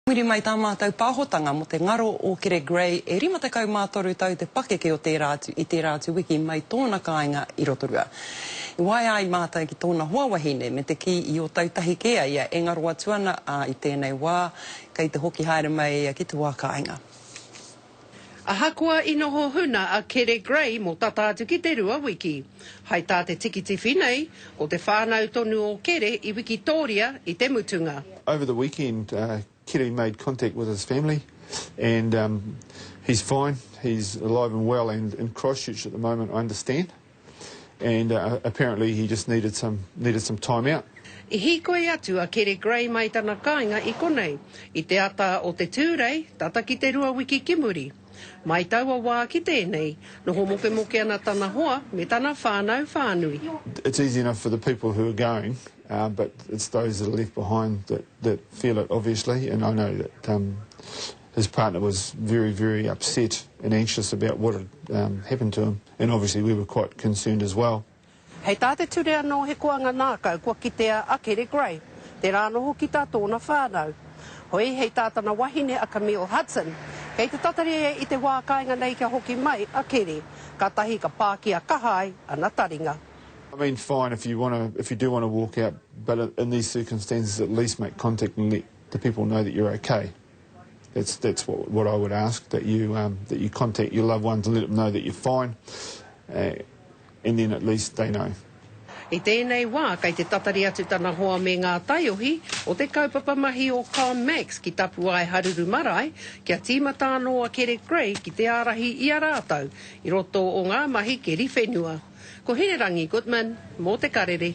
Muri mai tā mātou pāhotanga mō te ngaro o Kere Grey e 53 tau te pakeke o tērā atu i tērā atu wiki mai tōna kāinga i Rotorua. I waea ai mātou ki tōna hoa wahine me te kī i Ōtautahi kē a ia e ngaro atu ana, ā, i tēnei wā kei te hoki haere mai ia ki te wā kāinga. Ahakoa i noho huna a Kere Grey mō tata atu ki te rua wiki. Hai tā te tikitiwhi nei, ko te whānau tonu o Kere i wikitōria i te mutunga. Over the weekend Kere made contact with his family and he's fine, he's alive and well and in Christchurch at the moment I understand. And apparently he just needed some needed some time out. I hīkoi atu a Kere Grey mai tana kāinga i konei, i te ata o te Tūrei, tata ki te rua wiki ki muri. Mai taua wā ki tēnei, noho mokemoke ana tana hoa me tana whānau whānui. It's easy enough for the people who are going, but it's those that are left behind that that feel it obviously, and I know that his partner was very, very upset and anxious about what had happened to him. And obviously we were quite concerned as well. Hei tā te ture anō he koanga nākau kua kitea a Kere Grey, tērā anō hoki tā tōna whānau. Hoi, hei tā tana wahine a Camille Hudson, kei te tatari ia i te wā kāinga nei kia hoki mai a Kere, kātahi ka pākia kaha ai ana taringa. I mean fine if you wanna, if you do wanna walk out, but in these circumstances at least make contact and let the people know that you're okay. That's, that's what, what I would ask, that you, um, that you contact your loved ones and let them know that you're fine, uh, and then at least they know. I tēnei wā, kei te tatari atu tana hoa me ngā taiohi o te kaupapa mahi o Con Max ki Tapuae Haruru Marae kia tīmata anō a Kere Grey ki te ārahi i a rātou i roto o ngā mahi keri whenua. Ko Hinerangi Goodman mō Te Karere.